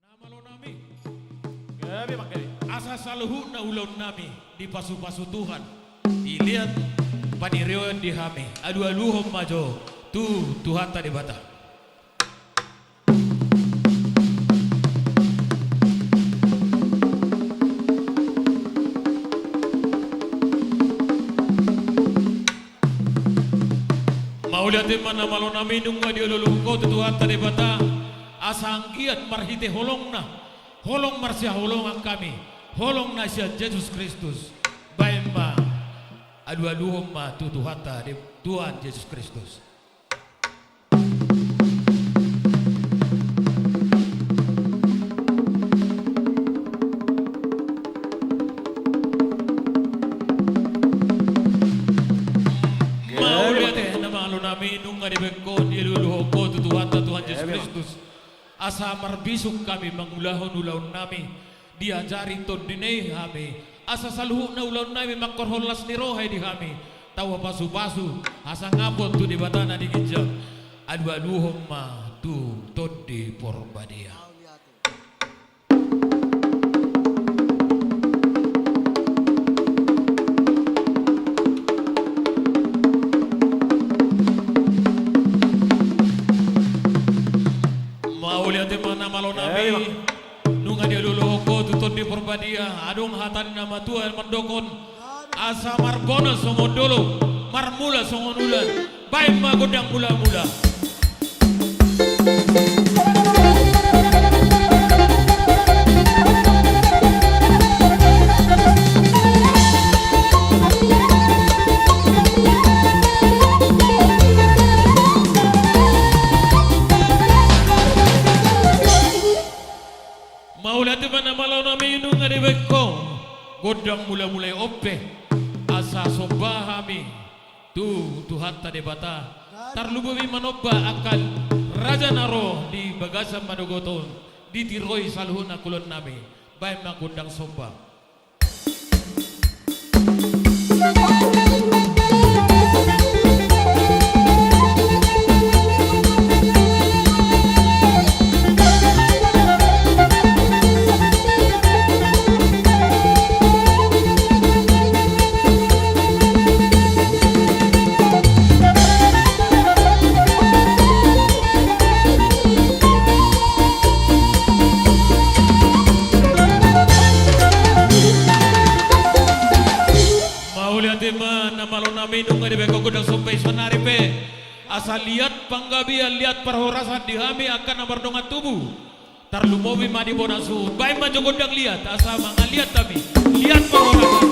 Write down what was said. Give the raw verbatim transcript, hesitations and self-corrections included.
Na malo nami. Gabe mangkali. Asa saluhutna ulaon nami dipasupasu Tuhan, dilehon panirion di hami. Alualuhon ma jo tu Tuhanta Debata. Mauliate ma na malo nami, nunga dialualuhon ho tu Tuhanta Debata, asa anggiat marhite holongna, holong marsihaholongan hami, holong na sian Jesus Kristus. Baen ma alualuhon ma tu Tuhanta De-, Tuhan Jesus Kristus. Mauliate na malo nami, nunga dibaen ho, dialualuhon ho tu Tuhanta Tuhan Jesus Kristus. Asa marbisuk hami mangulahon ulaon nami, diajari Tondi i hami, asa saluhutna ulaon nami manghorhon las ni roha i di hami, tau hapasupasu, hasangapon tu Debata na di ginjang. Alualuhon ma tu Tondi Porbadia. Mauliate ma na malo nami. Nunga dialualuhon ho tu Tondi Porbadia, adong hata ni na matua mandokhon, asa marbona songon dolok, marmula songon udan. Baen ma gondang mulamula. Mauliate ma na malo nami, nunga dibaen ho gondang mulamula i, on pe asa somba hami tu Tuhanta Debata. Tarlumobi manomba angka raja na ro di bagasan manogot on, ditiroi saluhutna ulaon nami. Baen ma gondang somba. Mauliate ma na malo nami, nunga dibaen ho gondang somba i saonari pe. Asa liat panggabean, liat parhorasan di hami angka na mardongan tubu. Tarlumobi ma di bona suhut. Baen ma jo gondang liat, asa mangaliat hami. Liat parhorasan.